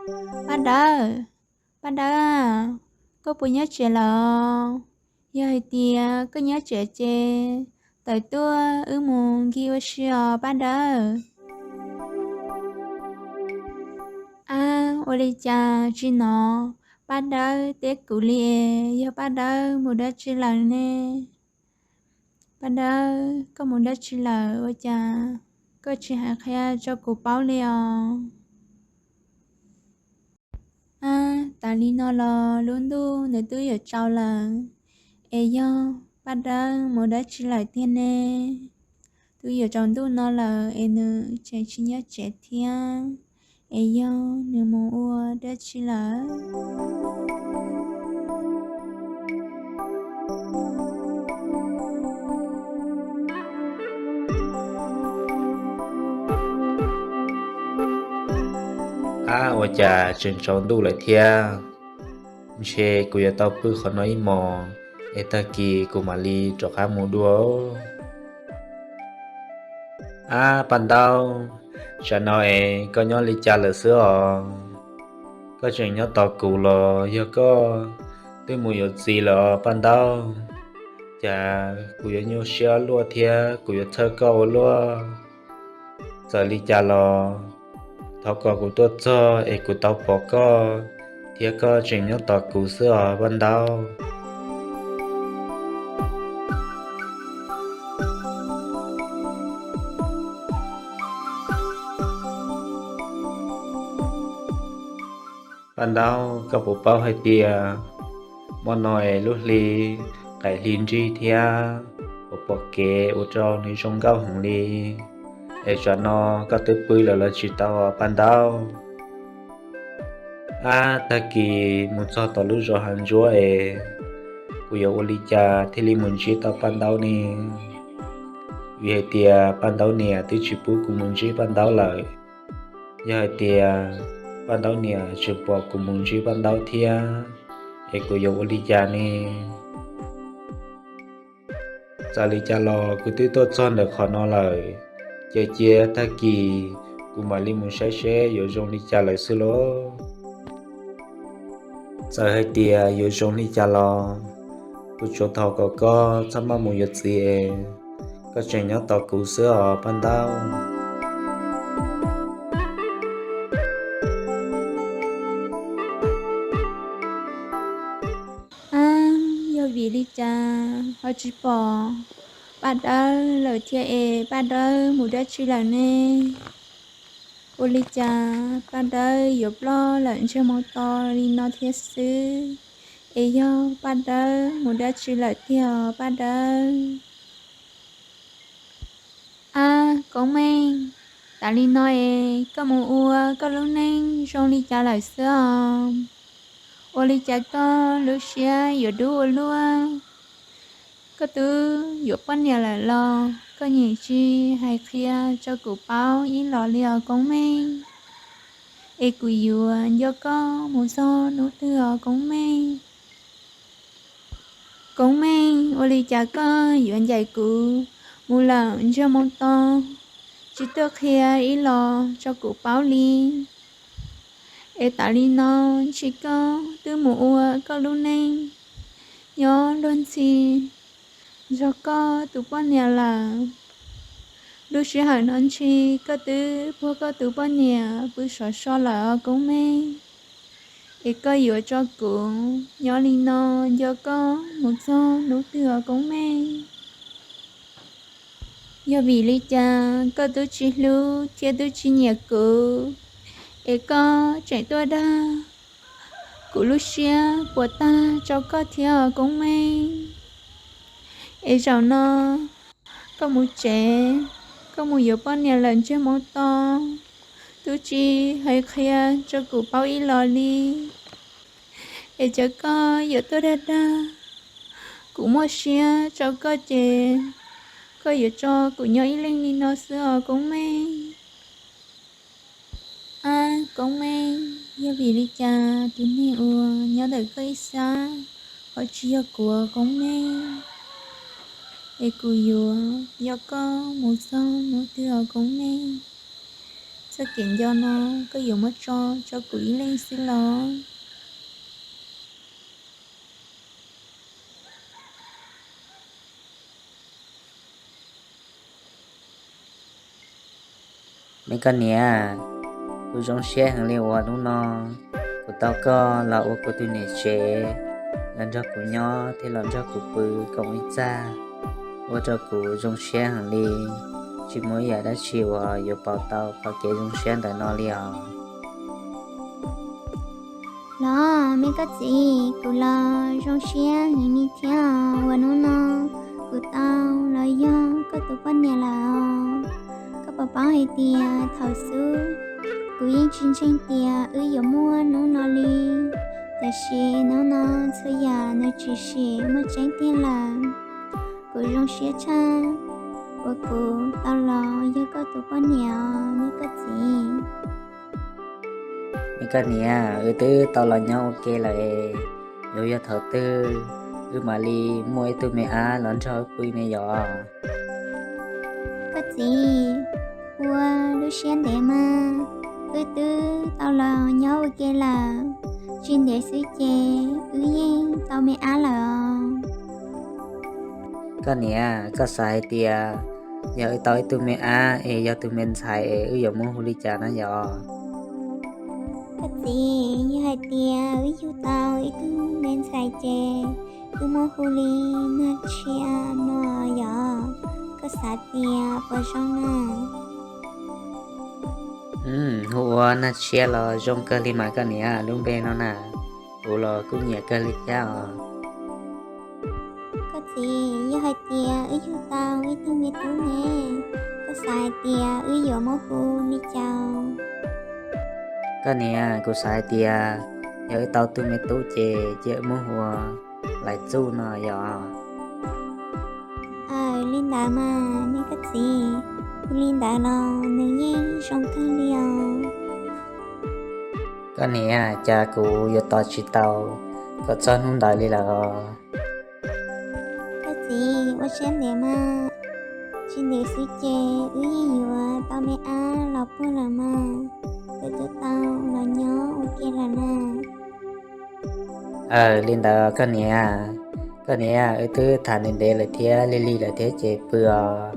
Paj Dawb, Paj Dawb, koj puas nyob tsev lawm? Yog hais tias koj nyob tsev ces tawm tuaj wb mus nkig ua si os Paj Dawb. Ab, ua li cas tsis hnov Paj Dawb teb kuv li es yog Paj Dawb mus dab tsi lawm ne? Paj Dawb, koj mus dab tsi lawm ua cas koj tsis hais qhia rau kuv paub li os? Ab, tas li no los lub ntuj nws twb yuav tsaus lawm, es yog Paj Dawb mus dab tsi lawm tiag ne? Twb yuav tsaus ntuj no lawm es nws tseem tsis nyob tsev thiab, es yog nws mus ua dab tsi lawm? Ab, ua cas tseem tsaus ntuj lawm thiab? Ntshe kuv yuav tau pw qhov no ib hmos, es tag kis kuv mam li rov qab mus dua. Ab Paj Ntaub, tsam no es koj nyob li cas lawm xwb os? Koj tseem nyob tos kuv los yog koj twb mus yuav txiv lawm os Paj Ntaub? Cas kuv yuav nyuaj siab luaj thiab kuv yuav txhawj koj ua luaj. Txawm li cas los thov kom kuv tuaj txog es kuv tau pom koj thiab koj tseem nyob tos kuv xwb os Paj Ntaub. Paj Ntaub, koj puas paub hais tias hmo no es lub hli qaim hli nrig thiab, kuv pom kev ua rau nws zoo nkauj heev li, es tsam no koj twb pw lawm los tsis tau Paj Ntaub? Ab, tag kis mus txog tom lub zos Hav Ntsuab es kuv yuav ua li cas thiaj li mus ntsib tau Paj Ntaub ne? Vim hais tias Paj Ntaub niam twb tsis pub kuv mus ntsib Paj Ntaub lawm. Yog hais tias Paj Ntaub niam tseem pom kuv mus ntsib Paj Ntaub thiab, es kuv yuav ua li cas ne? Txawm li cas los kuv twb tuaj txog ntawm qhov no lawm, ces cia tag kis kuv mam li mus saib seb yuav zoo li cas lawm xwb lauj. Txawm hais tias yuav zoo li cas los kuv tsuas thov kom koj txhob maj mus yuav txiv es koj tseem nyob tos kuv xwb os Paj Ntaub. Ab, yog vim li cas ho tsis pom Paj Dawb lawm thiab es Paj Dawb mus dab tsi lawm ne? Ua li cas Paj Dawb yuav ploj lawm ntsej muag to li no thiab xwb? Es yog Paj Dawb mus dab tsi lawm tiag Paj Dawb? Ab Koob Meej, tas li no es koj mus ua koj lub neej zoo li cas lawm xwb os? Ua li cas koj lub siab yuav dub ua luaj? Koj twb yuav poj niam lawm los koj nyiam tsis hais qhia rau kuv paub ib los li os Koob Meej? Es kuv yuav nco koj mus txog hnub twg os Koob Meej? Koob Meej, ua li cas koj yuav ncaim kuv mus lawm ntsej muag to, tsis tuaj qhia ib los rau kuv paub li? Es tas li no ntshe koj twb mus ua koj lub neej nyob luag ntxhi nrog koj tus poj niam lawm. Lub sij hawm no ntshe koj twb puag koj tus poj niam pw sov so lawm os Koob Meej. Es koj yuav tso kuv nyob li no nco koj mus txog hnub twg os Koob Meej? Yog vim li cas koj twb tsis hlub thiab twb tsis nyiam kuv, es koj tseem tuaj dag kuv lub siab puas tag rau koj thiab os Koob Meej? Es zaum no koj mus tsev, koj mus yuav poj niam lawm ntsej muag to, twb tsis hais qhia rau kuv paub ib los li. Es cas koj yuav tuaj dag dag kuv muaj siab rau koj ces koj yuav tso kuv nyob ib leeg li no xwb os Koob Meej. Ab Koob Meej, yog vim li cas tus neeg uas nyob ntawm koj ib sab ho tsis yog kuv Koob Meej? Es kuv yuav nco koj mus txog hnub twg os Koob Meej? Txoj kev nco no koj yuav muab tso rau kuv ib leeg xwb los? Me koj niam, kuv zoo siab heev li uas hnub no kuv tau koj los ua kuv tus niam tsev, los nrog kuv nyob thiab los nrog kuv pw koom ib txaj, ua rau kuv zoo siab heev li. Tsis muaj ib yam dab tsi uas yuav pauv tau qhov kev zoo siab ntawm no li os. Los me koj txiv, kuv los zoo siab heev li thiab uas hnub no kuv tau los yog koj tus poj niam lawm. Koj puas paub hais tias thaum xub kuv yeej tsis ntseeg tias wb yuav muaj hnub no li, tiam sis hnub no txhua yam nws tshwm sim muaj tseeb tiag lawm. Kuv zoo siab tshaj uas kuv tau los yog koj tus poj niam os me koj txiv. Me koj niam, wb twb tau los nyob ua ke lawm, yuav yog thaum twg wb mam li muaj ib tug me ab los nrog wb pw ne yom? Koj txiv, ua lub siab ntev mas, wb twb tau los nyob ua ke lawm, tsis ntev xwb ces wb yeej tau me ab lawm os. Koj niam, koj xav hais tias yog wb tau ib tug me ab es yog tus me ntxhais es wb yuav muab hu li cas na yom? Koj txiv, yog hais tias wb yug tau ib tug me ntxhais ces wb muab hu li Nag Tshiab no yom? Koj xav tias puas zoo na? Hu ua Nag Tshiab los zoo kawg li mas koj niam, lub npe no na kuv los kuj nyiam kawg li thiab os. Koj txiv, yog hais tias wb yug tau ib tug me tub ne, koj xav hais tias wb yuav muab hu li cas? Koj niam, kuv xav hais tias yog wb tau tug me tub ces cia wb muab hu ua Lais Txuj no yom? Aws, li ntawd mas me koj txiv, hu li ntawd los nws yeej zoo kawg li os. Koj niam, cas kuv yuav tos tsis tau kom txog hnub ntawd li lawm os. Koj txiv, ua siab ntev mas, tsis ntev xwb ces wb yeej yuav tau me ab los puag lawm mas, wb twb tau los nyob ua ke lawm na. Aws, li ntawd koj niam, koj niam, wb twb tham ntev ntev lawm thiab lig lig lawm thiab ces pw os.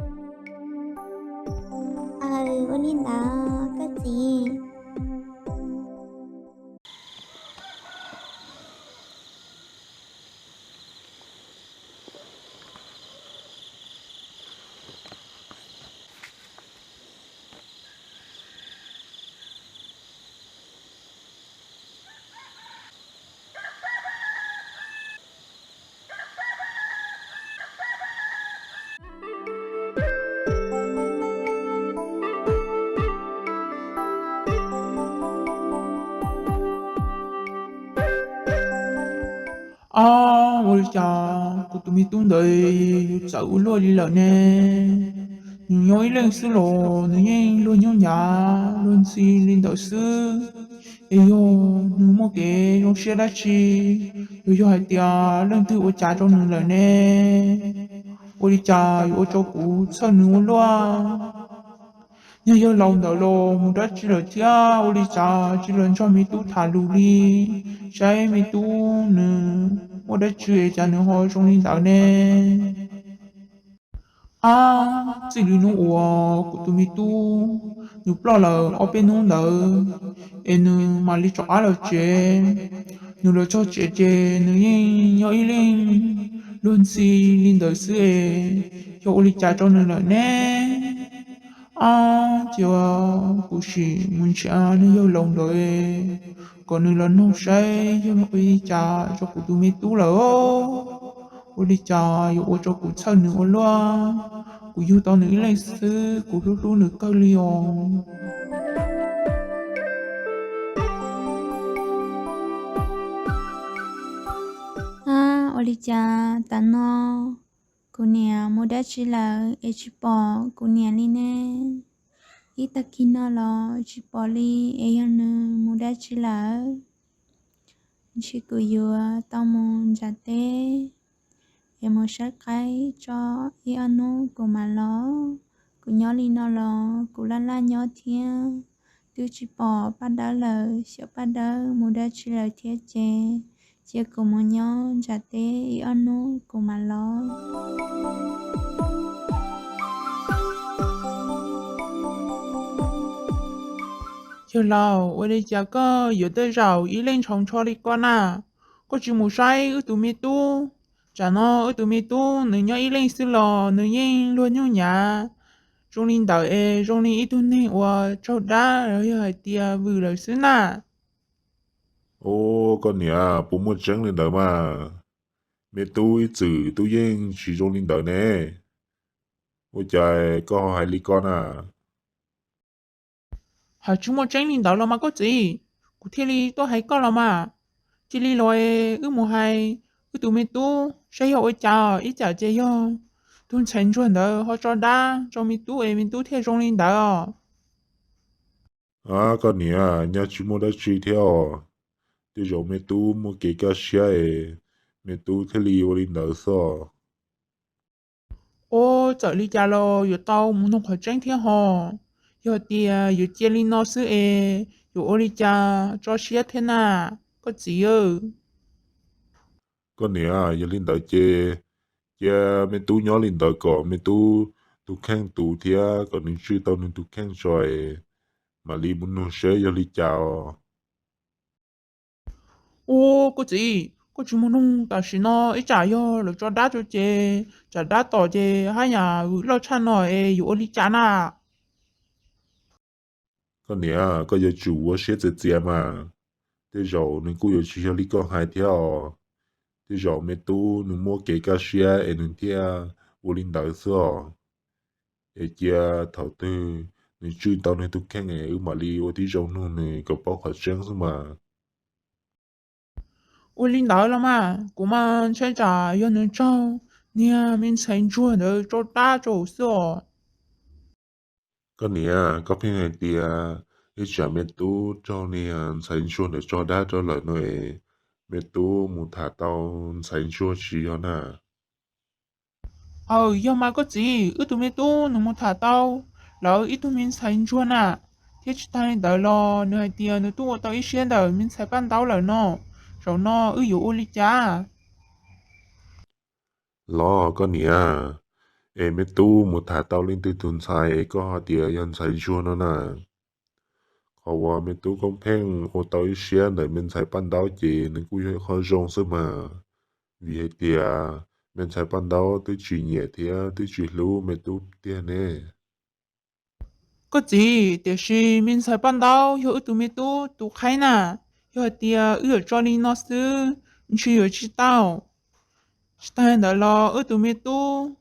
Aws, ua li ntawd koj txiv. Ab, ua li cas kuv tus me tub ntawd yuav txawv ua luaj li lawm ne? Nws nyob ib leeg xwb los nws yeej luag nyob nyav luag ntxhi li ntawd xwb. Es yog nws muaj kev zoo siab dab tsi, los yog hais tias leej twg ua cas rau nws lawm ne? Ua li cas yuav ua rau kuv txhawj nws ua luaj? Yog yawg laus ntawd los mus dab tsi lawm thiab, ua li cas tsis los nrog me tub tham lus li, saib me tub nws muaj dab tsi es cas nws ho zoo li ntawd ne? Ab, txij li hnub uas kuv tus me tub nws ploj lawm ob peb hnub ntawd, es nws mam li rov qab los tsev. Nws los txog tsev ces nws yeej nyob ib leeg luag ntxhi li ntawd xwb es, yog ua li cas rau nws lawm ne? Ab, cia kuv sim mus nrhiav nws yawg laus ntawd kom nws los nug saib yog ua li cas rau kuv tus me tub lawm. Ua li cas yuav ua rau kuv txhawj nws ua luaj? Kuv yug tau nws ib leeg xwb, kuv hlub hlub nws kawg li os. Ab, ua li cas tam no kuv niam mus dab tsi lawm es tsis pom kuv niam li ne? Ib tag kis no los tsis pom li, es yog nws mus dab tsi lawm? Ntshe kuv yuav tau mus nram teb es mus saib qaib tso ib ob hnub kuv mam los. Kuv nyob li no los kuv laj laj nyob thiab, twb tsis pom Paj Dawb lawm, xyov Paj Dawb mus dab tsi lawm thiab ces cia kuv mus nyob ntsam teb ib ob hnub kuv mam los. Yawg laus, ua li cas koj yuav tej zaum ib leeg ntshau ntsho li ko na? Koj tsis mus saib wb tus me tub? Tsam no wb tus me tub nws nyob ib leeg xwb los nws yeej luag nyuj nyav zoo li ntawd es zoo li ib tug neeg uas tsaug dab los yog hais tias vwm lawm xwb na. Ub, koj niam, puas muaj tseeb li ntawd mas? Me tub ib txwm twb yeej tsis zoo li ntawd ne. Ua cas koj ho hais li ko na? Hais tsis muaj tseeb li ntawd los mas koj txiv, kuv thiaj li tuaj hais koj los mas. Cia li los, wb mus hais wb tus me tub saib yog ua cas, ib tsam ces yog tus ntxhais ntsuag ntawd ho tso dab rau me tub es me tub thiaj zoo li ntawd os. Ab, koj niam, nyaj tsis muaj dab tsi thiab os. Tej zaum me tub muaj kev kaj siab es me tub thiaj li ua li ntawd xwb os. Ub, txawm li cas los yuav tau mus nug qhov tseeb thiab hos. Yog tias yuav cia li no xwb es yuav ua li cas tso siab thiab na, koj txiv? Koj niam, yog li ntawd ces cia me tub nyob li ntawd kom me tub tus kheej tus thiab kom nws tswj tau nws tus kheej tso es mam li mus nug seb yog li cas os. Ub, koj txiv, koj tsis mus nug tam sim no, ib tsam yog lawv tso dab rau ces tsam dab tom ces haj yam vwm loj tshaj no es yuav ua li cas na? Koj niam, koj yuav tsum ua siab txias txias mas. Tej zaum nws kuj yuav tsis yog li koj hais thiab os. Tej zaum me tub nws muaj kev kaj siab es nws thiaj ua li ntawd xwb os. Es cia thaum twg nws tswj tau nws tus kheej es wb mam li ua tib zoo nug nws kom paub qhov tseeb xwb mas. Ua li ntawd los mas, kuv mas ntshai tsam yog nws raug niag me ntxhais ntsuag ntawd tso dab rau xwb os. Koj niam, koj pheej hais tias ib tsam me tub raug niag ntxhais ntsuag ntawd tso dab rau lawm no es me tub mus tham tau ntxhais ntsuag tsis yog na? Aws, yog mas koj txiv, wb tus me tub nws mus tham tau lawv ib tug me ntxhais ntsuag na. Thiab tsis tag li ntawd los nws hais tias nws twb ua tau ib siab ntawm me ntxhais Paj Ntaub lawm no. Zaum no wb yuav ua li cas? Los koj niam, es me tub mus tham tau leej twg tus ntxhais es koj ho tias yog ntxhais ntsuag no na? Qhov uas me tub koob pheej ua tau ib siab ntawm me ntxhais Paj Ntaub ces nws kuj yog ib qho zoo xwb mas, vim hais tias me ntxhais Paj Ntaub twb tsis nyiam thiab twb tsis hlub me tub tiag ne. Koj txiv, tiam sis me ntxhais Paj Ntaub yog wb tus me tub tus qhaib na, yog hais tias wb yuav tso li no xwb ntshe yuav tsis tau. Tsis tag ntawd los wb tus me tub,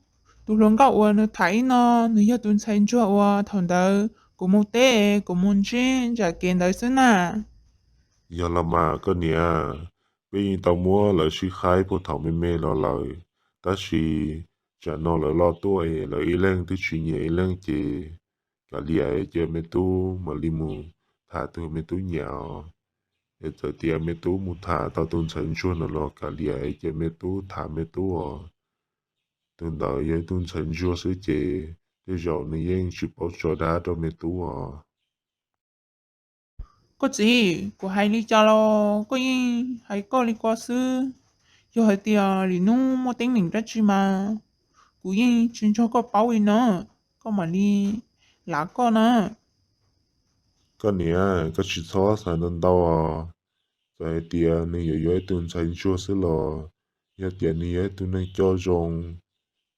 tus hluas nkauj uas nws tham ib no, nws yog tus ntxhais ntsuag uas thaum ntawd kuv mus teb kuv mus ntsib ntsam kev ntawd xwb na. Yog los mas koj niam, peb yeej tau muab lawv sib qhaib puag thaum me me los lawm, tab sis tsam no lawv loj tuaj es lawv ib leeg twb tsis nyiam ib leeg ces kav liam cia me tub mam li mus tham tus me tub nyiam os. Es txawm tias me tub mus tham tau tus ntxhais ntsuag no los kav liam cia me tub tham me tub os. Tus ntawd yog ib tug ntxhais ntsuag xwb ces tej zaum nws yeej tsis paub tso dab rau me tub os. Koj txiv, kuv hais li cas los koj yeej hais koj li ko xwb. Yog hais tias lwm hnub muaj teeb meem dab tsi mas kuv yeej tsis nrog koj paub li no, koj mam li lav koj na. Koj niam, koj tsis txhob xav ntau ntau os. Txawm hais tias nws yuav yog ib tug ntxhais ntsuag xwb los yog tias nws yog ib tug neeg coj zoo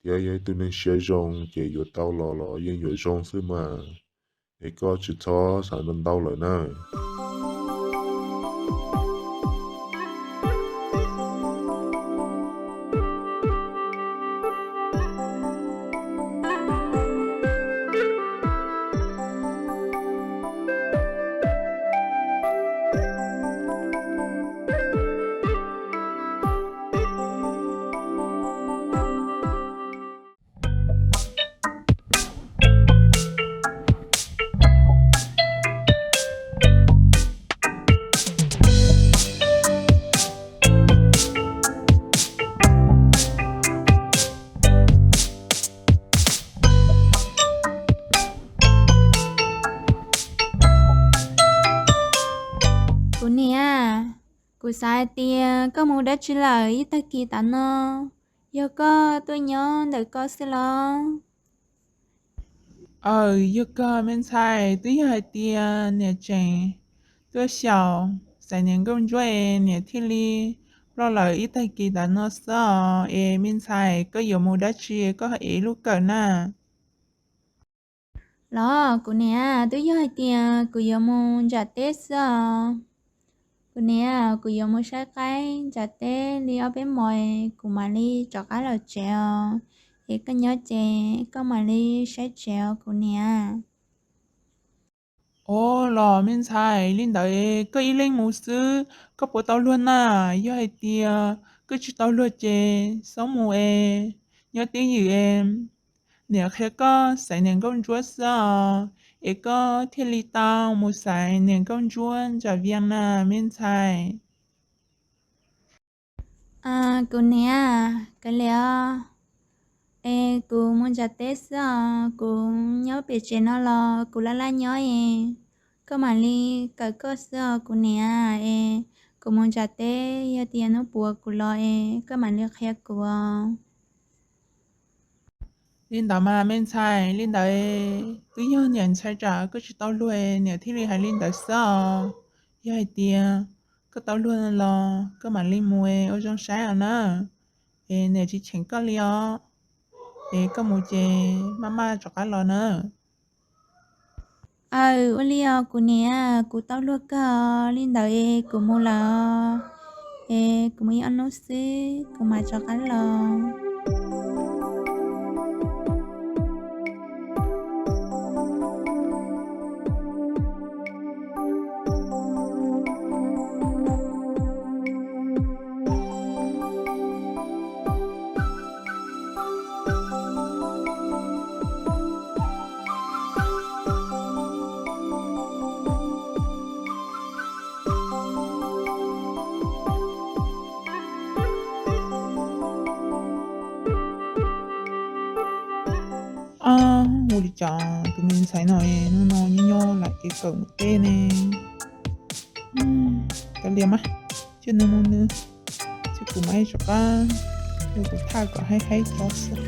thiab yog ib tug neeg siab zoo ces yuav tau los los yeej yuav zoo xwb mas. Es koj tsis txhob xav ntau ntau lawm na. Kuv niam, kuv xav hais tias koj mus dab tsi lawm ib tag kis tav no, yog koj tuaj nyob ntawm koj xwb los? Aws, yog kawg me ntxhais, twb yog hais tias niam tseem tuaj xyaum xaiv niam nkauj ntsuab es niam thiaj li ploj lawm ib tag kis tav no xwb os. Es me ntxhais, koj yuav mus dab tsi koj ev lub kawm na? Los kuv niam, twb yog hais tias kuv yuav mus ntsam teb xwb os. Kuv niam, kuv yuav mus saib qaib ntsam teb li ob peb hmos, kuv mam li rov qab los tsev os. Es koj nyob ces koj mam li saib tsev os kuv niam. Os, los me ntxhais, li ntawd koj ib leeg mus xwb koj puas tau luag na? Yog hais tias koj tsis tau luag ces txhob mus es nyob twj ywm es niam qhia koj xaiv niam nkauj ntsuab xwb os, es koj thiaj li tau mus xaiv niam nkauj ntsuab ntsam vias na me ntxhais. Kuv niam, kav liam os. Es kuv mus ntsam teb xwb os, kuv nyob pem tsev no los kuv laj laj nyob es koj mam li kawm koj xwb os kuv niam. Es kuv mus ntsam teb, yog tias hnub puav kuv los es koj mam li qhia kuv os. Li ntawd mas me ntxhais, li ntawd twb yog niam ntshai tsam koj tsis tau luag, niam thiaj li hais li ntawd xwb os. Yog hais tias koj tau luag los koj mam li mus ua zoo saib os na. Es niam tsis cheem koj li os. Es koj mus ces maj maj rov qab los na. Aws, ua li os kuv niam, kuv tau luag kawg os, li ntawd es kuv mus lawm os. Es kuv mus ib ob hnub xwb kuv mam rov qab los. Ua li cas tus me ntxhais no hnub no nyob nyob lam ev kawm mus teb ne? Kav liam mas, cia nws mus nws, cia kuv mam rov qab, cia kuv tham kom haib haib tso xwb.